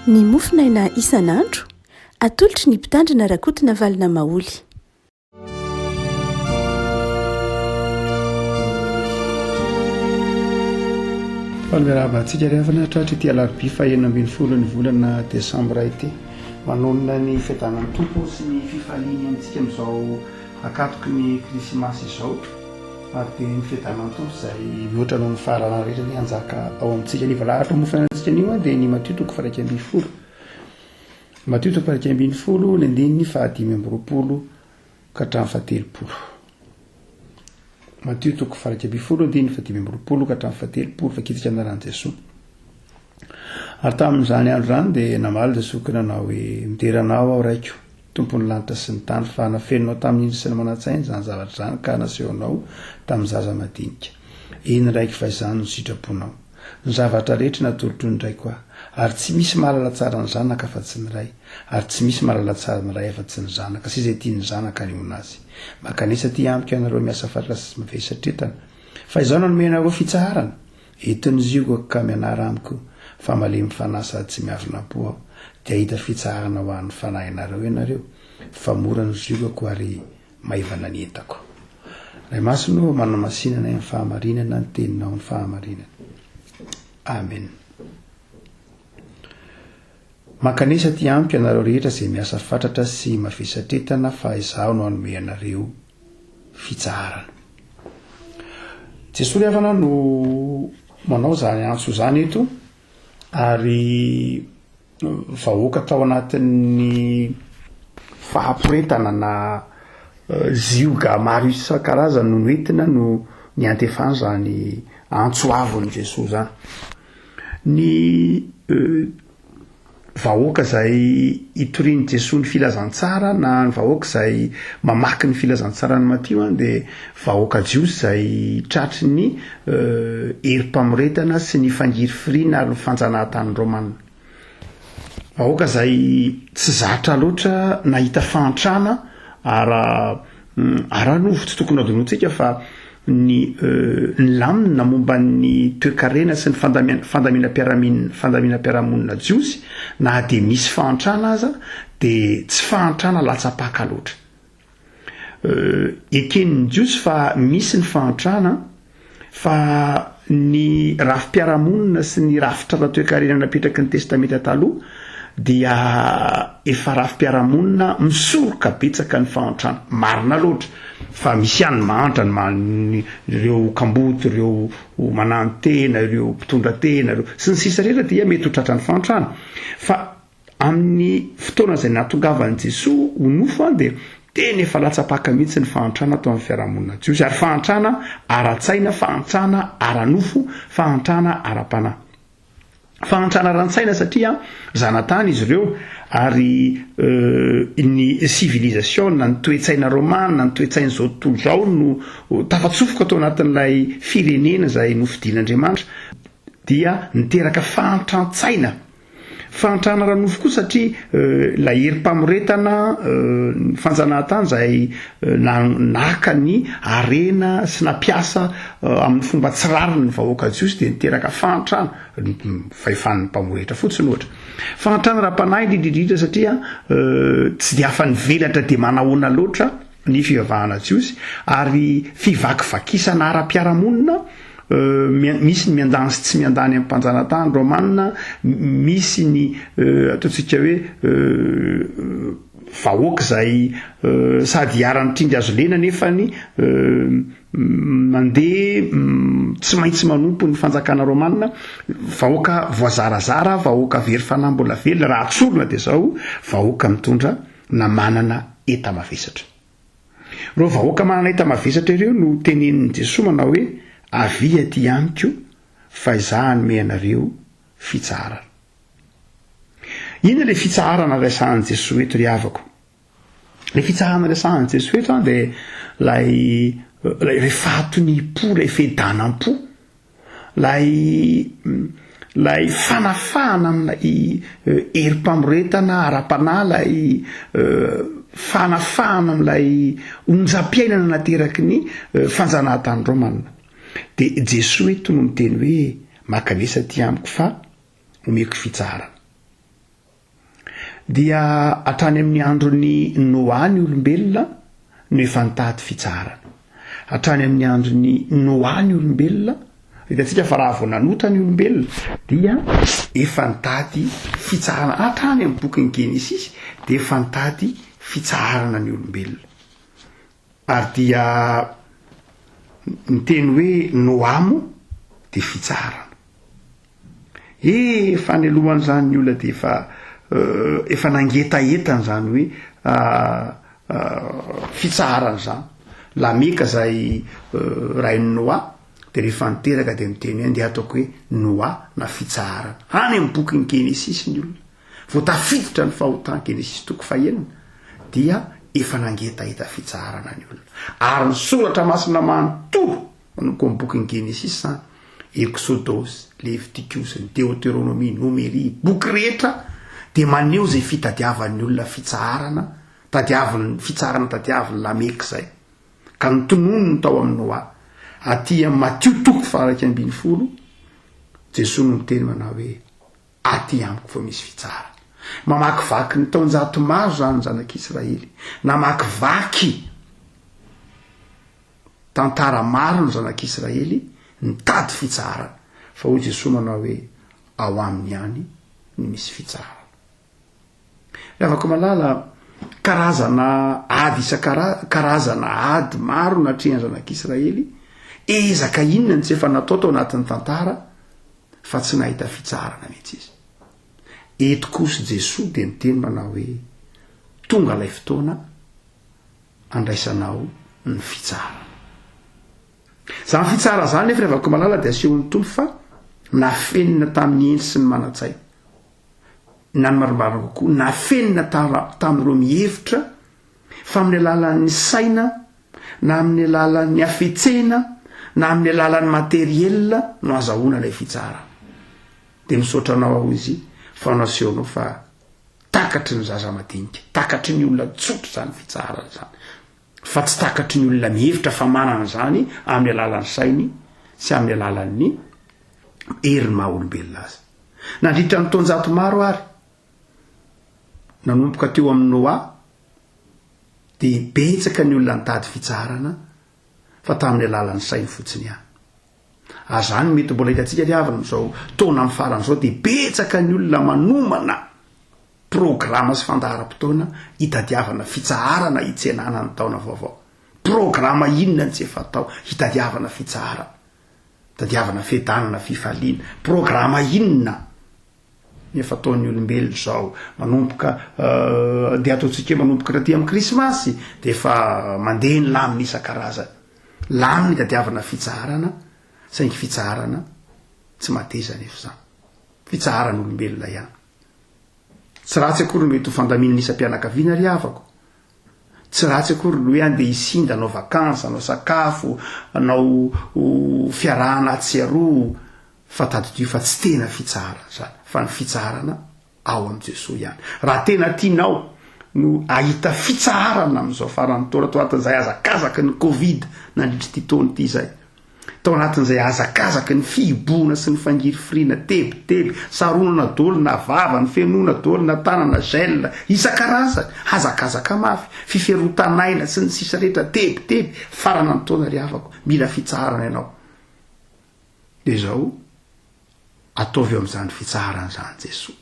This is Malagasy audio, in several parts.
Ny mofonaina isan'andro, atolotry ny Mpitandrina Rakotonavalona Maholy. Faly miarahaba antsika ry havana tratry ity alarobia faha 16 ny volana desambra ity. Manonona ny fiadanan'ny Tompo sy ny fifaliany amintsika amin'izao ankatoky ny Krismasy izao. Ary dia ny fiadanan'ny Tompo izay mihoatra noho ny fahalalana rehetra anie hanjaka ao amintsika. Ny valahatra mofonantsika anio dia ny Matio toko faha 11. Matio toko faha 11 ny andininy faha 25 ka hatramin'ny faha 30. Matio toko faha 11 andininy faha 25 ka hatramin'ny faha 30 vakitsika amin'ny anaran'i Jesoa. Ary tamin'izany andro izany dia namaly Jesoa ka nanao hoe, Midera Anao aho, Raiko, Tompon'ny lanitra sy ny tany, fa nafeninao tamin'ny indry sy ny manan-tsaina izany zavatra izany ka nasehonao tamin'ny zaza madinika. Eny, Raiko, fa izany no sitraponao. Ny zavatra rehetra natolotro ny Raiko ahy, ary tsy misy mahalala tsara ny Zanaka afa-tsy ny Ray, ary tsy misy mahalala tsara ny Ray afa-tsy ny Zanaka sy izay tian'ny Zanaka hanehoana Azy. Mankanesa aty amiko ianareo miasa fatratra sy mavesatretana, fa Izaho no hanome anareo fitsaharana. Eto ny ziogako ka mianara amiko fa malemy fanahy sady tsy miavona-po aho, dia hahita fitsaharana ho an'ny fanahinareo ianareo, fa mora ny ziogako ary maivana ny entako. Ray Masina ô, manamasina anay amin'ny fahamarinana ny teninao ny fahamarinana. Amen. Mankanesa aty amiko ianareo rehetra izay miasa fatratra sy mavesatretana fa izaho no hanome anareo fitsaharana. Jesoa ry havana no manao izany antso izany eto ary vahoaka tao anatin'ny fahaporetana na zioga maro isan-karazany no noentina no niantefany izany antso avon'i Jesoa izany. Ny vahoaka izay itorian'i Jesoa ny filazantsara na ny vahoaka izay mamaky ny filazantsaran'i Matio an dia vahoaka jiosy izay tratry ny herim-pamoretana sy ny fangirifiriana ary ny fanjanahantany romana. Vahoaka izay tsy zatra loatra nahita fahantrana ara ara-nofo, tsy tokony hadinointsika fa ny ny lamina momba ny toekarena sy ny fandamia- fandaminam-piaramin- fandaminam-piarahamonina jiosy, na dia misy fahantrana aza, dia tsy fahantrana latsa-paka loatra. Eken'ny jiosy fa misy ny fahantrana, fa ny rafi-piarahamonina sy ny rafitra ara-toekarena napetraky ny Testamenta Taloha dia efa rafi-piarahamonina misoroka betsaka ny fahantrana. Marina loatra fa misy ihany ny mahantra, ny ma- ny ireo kamboty, ireo mananotena, ireo mpitondra tena, ireo sy ny sisa rehetra dia mety ho tratran'ny fahantrana. Fa Amin'ny fotoana izay nahatongavan'i Jesoa ho nofo dia tena efa latsa-paka mihitsy ny fahantrana tao amin'ny fiarahamonina jiosy, ary fahantrana ara-tsaina, fahantrana ara-nofo, fahantrana ara-panahy. Fahantrana ara-tsaina satria zanatany izy ireo ary ny civilisation na ny toe-tsaina romana, ny toe-tsain'izao tontolo izao no tafatsofoka tao anatin'ilay firenena izay nofidin'Andriamanitra dia niteraka fahantran-tsaina. Fahantrana ara-nofo koa satria ilay herim-pamoretana ny fanjanahantany izay naka ny harena sy nampiasa amin'ny fomba tsy rariny ny vahoaka jiosy dia niteraka fahantrana, fahefan'ny mpamoretra fotsiny ohatra. Fahantrana ara-panahy indrindra indrindra satria tsy dia afa-nivelatra dia manahoana loatra ny fivavahana jiosy ary fivakivakisana ara-piarahamonina misy ny miandany sy tsy miandany amin'ny mpanjanatany romana, misy ny ataontsika hoe vahoaka izay sady iharan'ny trindry azo lena nefany mandeha tsy maintsy manompo ny fanjakana romana, vahoaka voazarazara, vahoaka very fanahy mbola velona, raha tsorina dia izao, vahoaka mitondra na manana enta-mavesatra. Ireo vahoaka manana enta-mavesatra ireo no tenenin'i Jesoa manao hoe, Avia aty amiko, fa Izaho hanome anareo fitsaharana. Inona ilay fitsaharana resahan'i Jesoa eto ry havako? Ilay fitsaharana resahan'i Jesoa eto dia ilay ilay fahatoniam-po, ilay fiadanam-po. Ilay ilay fanafahana amin'ilay herim-pamoretana ara-panahy, ilay fanafahana amin'ilay onjam-piainana nateraky ny fanjanahantany romana. Dia Jesoa eto no miteny hoe, Mankanesa aty amiko fa omeko fitsaharana. Dia hatrany amin'ny andron'i Noa ny olombelona no efa nitady fitsaharana. Hatrany amin'ny andron'i Noa ny olombelona, hitantsika fa raha vao nanota ny olombelona dia efa nitady fitsaharana. Hatrany amin'ny bokin'ny Genesisy dia efa nitady fitsaharana ny olombelona. Ary dia ny teny hoe Noa moa dia fitsaharana. Efa any alohan'izany ny olona dia efa efa nangetaheta an'izany hoe fitsaharana izany. Lameka izay rain'i Noa dia rehefa niteraka dia niteny hoe andeha ataoko hoe Noa na fitsaharana. Any amin'ny bokin'ny Genesisy ny olona vao tafiditra ny fahotana, Genesisy toko fahenina, dia efa nangetaheta fitsaharana ny olona. Ary ny soratra masina manontolo Manomboka ao amin'ny bokin'ny Genesisy izany, Eksodosy, Levitikosy, ny Deoteronomia, Nomeria, boky rehetra dia maneho izay fitadiavan'ny olona fitsaharana, tadiaviny, fitsaharana tadiavin'i Lameka izay, ka notononiny tao amin'i Noa. Aty amin'ny Matio toko faha-11, Jesoa no miteny manao hoe, Aty amiko vao misy fitsaharana. Mamakivaky ny taonjato maro izany ny zanak'Israely. Namakivaky Tantara maro ny zanak'Israely nitady fitsaharana, fa hoy Jesoa manao hoe, ao aminy ihany no misy fitsaharana. Ry havako malala, karazana ady isan-kara-, karazana ady maro natrehan'ny zanak'Israely, ezaka inona no tsy efa natao tao anatin'ny tantara fa tsy nahita fitsaharana mihitsy izy. Eto kosa Jesoa dia miteny manao hoe, tonga ilay fotoana, andraisanao ny fitsaharana. Izany fitsara izany nefa ry havako malala dia asehon'ny Tompo fa nafenina tamin'ny hendry sy ny manan-tsaina. Na ny marimarina kokoa, nafenina tamin'ireo mihevitra fa amin'ny alalan'ny saina na amin'ny alalan'ny hafetsena na amin'ny alalan'ny materiel no azahoana ilay fitsaharana. Dia misaotra anao aho izy fa nasehonao fa Takatry ny zaza madinika, takatry ny olona tsotra izany fitsaharana izany, fa tsy takatry ny olona mihevitra fa manana izany amin'ny alalan'ny sainy sy amin'ny alalan'ny herin'ny maha olombelona azy. Nandritra ny taonjato maro ary, nanomboka teo amin'i Noa, dia betsaka ny olona nitady fitsaharana fa tamin'ny alalan'ny sainy fotsiny ihany. Ary zany mety mbola hitantsika ry havana amin'izao taona amin'ny farany izao dia betsaka ny olona manomana programa sy fandaharam-potoana hitadiavana fitsaharana hitsenana ny taona vaovao. Programa inona no tsy efa atao hitadiavana fitsaharana, hitadiavana fiadanana, fifaliana. Programa inona no efa ataon'ny olombelona izao manomboka dia ataontsika hoe manomboka taty amin'ny krismasy dia efa mandeha ny lamina isan-karazany. Lany ny tadiavana fitsaharana saingy fitsaharana tsy mateza anefa izany. Fitsaharan'olombelona ihany. Tsy ratsy akory ny mety ho fandaminana isam-pianakaviana ry havako. Tsy ratsy akory ny hoe andeha hisinda, hanao vacances, hanao sakafo, hanao fiarahana atsy sy aroa, fa tadidio fa tsy tena fitsaharana izany, fa ny fitsaharana ao amin'i Jesoa ihany. Raha tena tianao no hahita fitsaharana amin'izao faran'ny taona, tao anatin'izay hazakazaky ny Covid nandritra ity taona ity izay, tao anatin'izay hazakazaky ny fihibohana sy ny fangirifiriana, tebiteby, saronana daholo na vava, ny fenoana daholo na tanana, gel, isan-karazany, hazakazaka mafy, fiferotan'aina sy ny sisa rehetra, tebiteby, farana ny taona ry havako, mila fitsaharana ianao. Dia izao. Ataovy eo amin'izany fitsaharana izany Jesoa.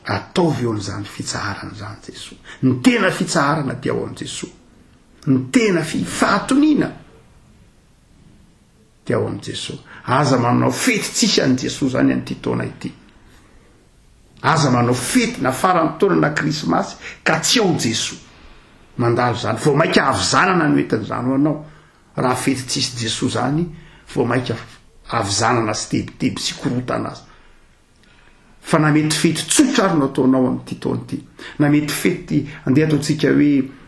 Ataovy eo amin'izany fitsaharana izany Jesoa. Ny tena fitsaharana dia ao amin'i Jesoa. Ny tena fi fahatoniana dia ao amin'i Jesoa. Aza manao fety tsisy an'i Jesoa izany amin'ity taona ity. Aza manao fety na faran'ny taona na krismasy ka tsy ao Jesoa. Mandalo izany. Vao mainka havizanana no entin'izany ho anao. Raha fety tsisy Jesoa zany vao maika havizanana sy tebiteby sy korotana aza. Fa na mety fety tsotra ary no ataonao amin'ity taona ity, na mety fety andeha ataontsika hoe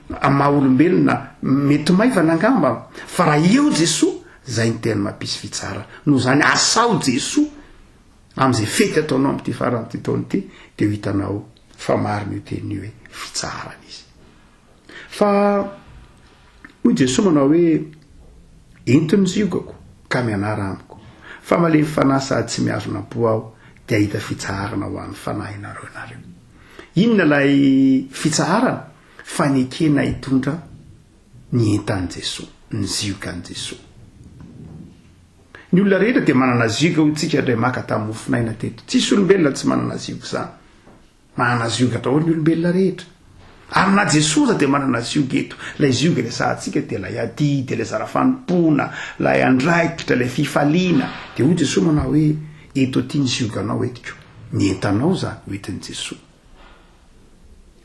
amin'ny maha olombelona mety maivana angamba, fa raha eo Jesoa, zay ny tena mampisy fitsarana. Noho izany asao Jesoa amin'izay fety ataonao amin'ity faran'ity taona ity dia ho hitanao fa marina io teniny io hoe fitsaharana izy. Fa hoy Jesoa manao hoe, Ento ny ziogako, ka mianara amiko, fa malemy fanahy sady tsy mihazona am-po aho, dia hahita fitsaharana ho an'ny fanahinareo ianareo. Inona ilay fitsaharana? Fanekena hitondra ny entan'i Jesoa, ny ziogan'i Jesoa. Ny olona rehetra dia manana zioga hoy tsika indray maka tamin'ny mofonaina teto. Tsisy olombelona tsy manana zioga izany. Manana zioga daholo ny olombelona rehetra. Ary na Jesoa aza dia manana zioga eto. Ilay zioga resahantsika dia ilay adidy, ilay zara fanompoana, ilay andraikitra, ilay fifaliana. Dia hoy Jesoa manao hoe, eto aty ny zioganao entiko. Ny entanao izany ho entin'i Jesoa.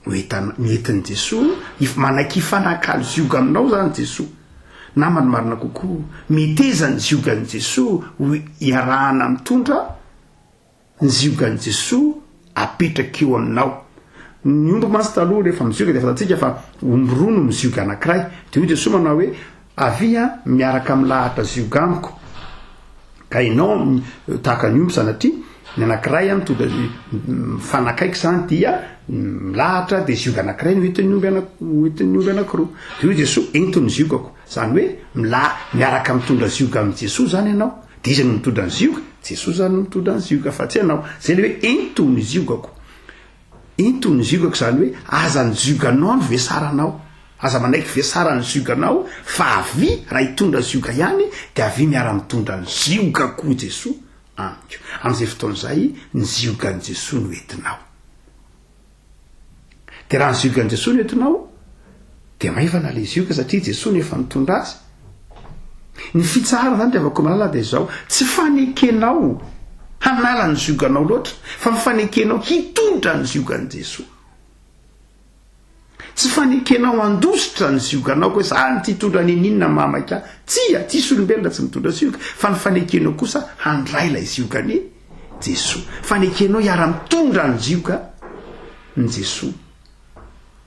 Ho entan- ny entin'i Jesoa, if- manaiky hifanakalo zioga aminao izany Jesoa. Na marimarina kokoa, meteza ny ziogan'i Jesoa ho iarahana mitondra Ny ziogan'i Jesoa apetraka eo aminao. Ny omby mantsy taloha rehefa mizioga dia fantatsika fa omby roa no mizioga anankiray. Dia hoy Jesoa manao hoe, Avia miaraka milahatra zioga amiko. Ka ianao tahaka ny omby sanatria, ny anankiray mitondra mifanakaiky izany dia milahatra dia zioga anankiray no entin'ny omby entin'ny omby anankiroa. Dia hoy Jesoa, ento ny ziogako. Izany hoe mila miaraka mitondra zioga amin'i Jesoa izany ianao. Dia iza no mitondra ny zioga? Jesoa izany no mitondra ny zioga fa tsy ianao. Izay ilay hoe ento ny ziogako. Ento ny ziogako izany hoe aza ny zioganao no vesaranao. Aza manaiky vesaran'ny zioganao fa avia raha hitondra zioga ihany dia avia miara-mitondra ny ziogako hoy Jesoa amiko. Amin'izay fotoana izay ny ziogan'i Jesoa no entinao. Dia raha ny ziogan'i Jesoa no entinao, dia maivana ilay zioga satria Jesoa no efa nitondra azy. Ny fitsaharana izany ry havako malala dia izao, tsy fanekenao hanala ny zioganao loatra, fa ny fanekenao hitondra ny ziogan'i Jesoa. Tsy fanekenao handositra ny zioganao koa hoe za no tsy hitondra n'inon'inona mahamaika ahy. Tsia, tsisy olombelona tsy mitondra zioga, fa ny fanekenao kosa handray ilay ziogan'i Jesoa. Fanekenao hiara-mitondra ny zioga ny Jesoa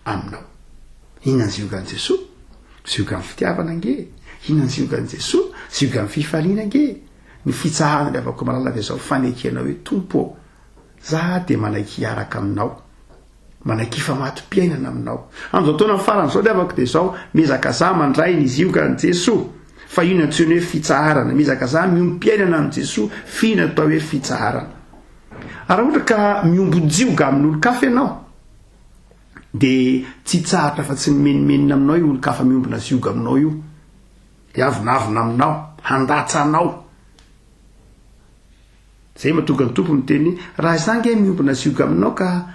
aminao. Inona ny ziogan'i Jesoa? Ziogan'ny fitiavana ange e. Inona ny ziogan'i Jesoa? Ziogan'ny fifaliana ange e. Ny fitsaharana ry havako malala dia izao fanekenao hoe Tompo ô, za dia manaiky hiaraka aminao. Manaiky hifamato-piainana aminao. Amin'izao taona farany izao ry havako dia izao, mihazakazaha mandray ny ziogan'i Jesoa, fa io no antsoina hoe fitsaharana. Mihazakazaha miombom-piainana amin'i Jesoa, f'io no atao hoe fitsaharana. Ary raha ohatra ka miombon-jioga amin'olon-kafa ianao, dia tsy hitsahatra afa-tsy ny menomenona aminao io olon-kafa miombona zioga aminao io. Hiavonavona aminao, handatsa anao. Zay mahatonga ny Tompo miteny hoe, raha izaho ange miombona zioga aminao ka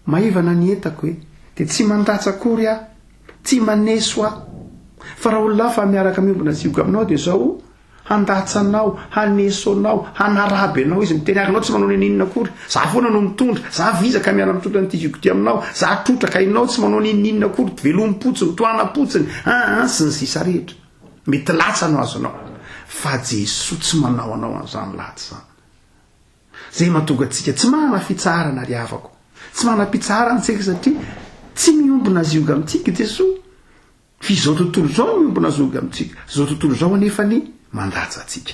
maivana ny entako e, dia tsy mandatsa akory aho, tsy maneso aho. Fa raha olona hafa miaraka miombona zioga aminao dia izao, handatsa anao, haneso anao, hanaraby anao izy, miteny ary anao tsy manao n'inon'inona akory, za foana no mitondra, za vizaka miara-mitondra an'ity zioga ity aminao, za trotraka, ianao tsy manao n'inon'inona akory, velomim-potsiny, tohanam-potsiny, an an, sy ny sisa rehetra. Mety latsa no azonao fa Jesoa tsy manao anao an'izany latsa izany. Zay mahatonga antsika tsy manana fitsaharana ry havako. Tsy manam-pitsaharana isika satria tsy miombona zioga amintsika i Jesoa. Fa izao tontolo izao no miombona zioga amintsika. Izao tontolo izao anefa ny mandatsa antsika.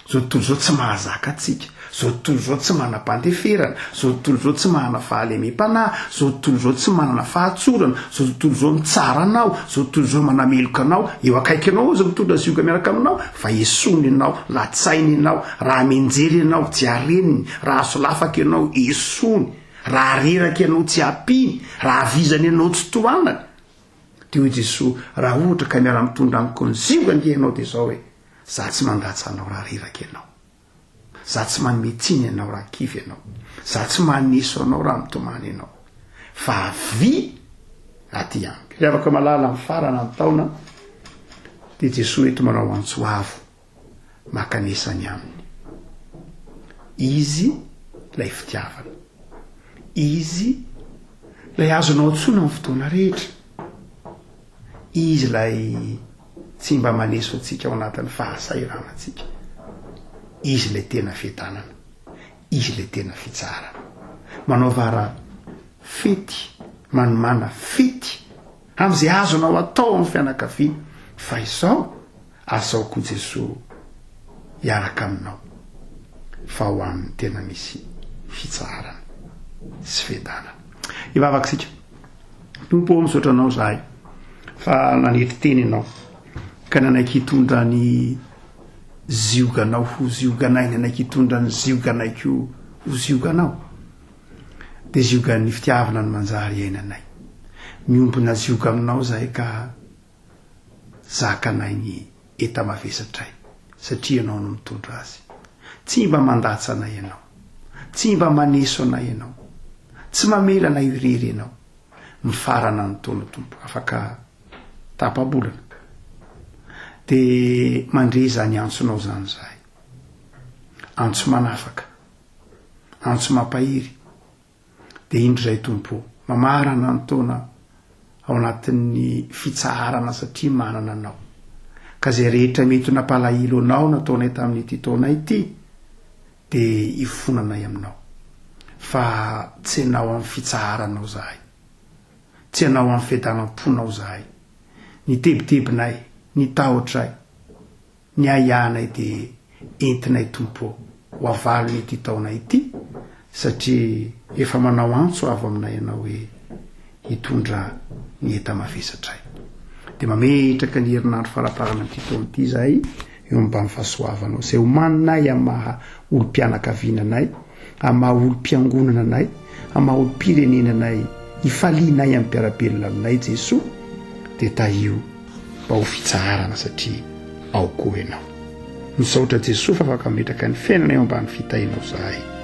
Zao tontolo izao tsy mahazaka antsika, zao tontolo izao tsy manam-pandeferana, zao tontolo izao tsy manana fahalemem-panahy, zao tontolo izao tsy manana fahatsorana, zao tontolo izao mitsara anao, zao tontolo izao manameloka anao, eo akaikinao izy mitondra zioga miaraka aminao, fa esoiny ianao, latsainy ianao, raha mianjera ianao tsy areniny, raha solafaka ianao esoiny, raha reraka ianao tsy ampiany, raha vizana ianao tsy tohanany. Dia hoy Jesoa, raha ohatra ka miara-mitondra amiko ny zioga ange ianao dia izao e, Za tsy mandatsa anao raha reraka ianao. Za tsy manome tsiny anao raha kivy ianao. Za tsy maneso anao raha mitomany ianao. Fa avia aty amiko. Ry havako malala, mifarana ny taona dia Jesoa eto manao antso avo makanesa any aminy. Izy ilay fitiavana. Izy ilay azonao antsoina amin'ny fotoana rehetra. Izy ilay tsy mba maneso antsika ao anatin'ny fahasahiranantsika. Izy ilay tena fiadanana. Izy ilay tena fitsaharana. Manaova ara fety, manomàna fety amin'izay azonao atao amin'ny fianakaviana. Fa izao, asao koa Jesoa hiaraka aminao fa ho amin'ny tena misy fitsaharana sy fiadanana. Hivavaka isika. Tompo ô, misaotra Anao izahay fa nanetry tena Ianao ka nanaiky hitondra ny zioganao ho zioganay, nanaiky hitondra ny zioganay koa ho zioganao. Dia ziogan'ny fitiavana no manjary iainanay. Miombona zioga aminao izahay ka zakanay ny enta-mavesatray satria ianao no mitondra azy. Tsy mba mandatsa anay ianao. Tsy mba maneso anay ianao. Tsy mamela anay ho irery ianao. Mifarana ny taona Tompo. Afaka tapa-bolana. Dia mandre izany antsonao izany izahay. Antso manafaka. Antso mampahery. Dia indro izay Tompo ô, mamarana ny taona ao anatin'ny fitsaharana satria manana Anao. Ka izay rehetra mety ho nampalahelo Anao nataonay tamin'ity taona ity dia ifonanay Aminao. Fa tsy Anao amin'ny fitsaharanao izahay. Tsy Anao amin'ny fiadanam-ponao izahay. Ny tebitebinay, ny tahotray, Ny ahiahinay dia entinay Tompo ô, ho avalona ity taona ity satria efa manao antso avo aminay Ianao hoe hitondra ny enta-mavesatray. Dia mametraka ny herinandro faraparana amin'ity taona ity izahay eo ambany fahasoavanao izay omaninay amin'ny maha olom-pianakaviana anay, amin'ny maha olom-piangonana anay, amin'ny maha olom-pirenena anay, hifalianay amin'ny mpiara-belona aminay Jesoa, dia tahio mba ho fitsaharana satria ao koa Ianao. Misaotra Jesoa fa afaka mametraka ny fiainana eo ambany fitahianao zahay.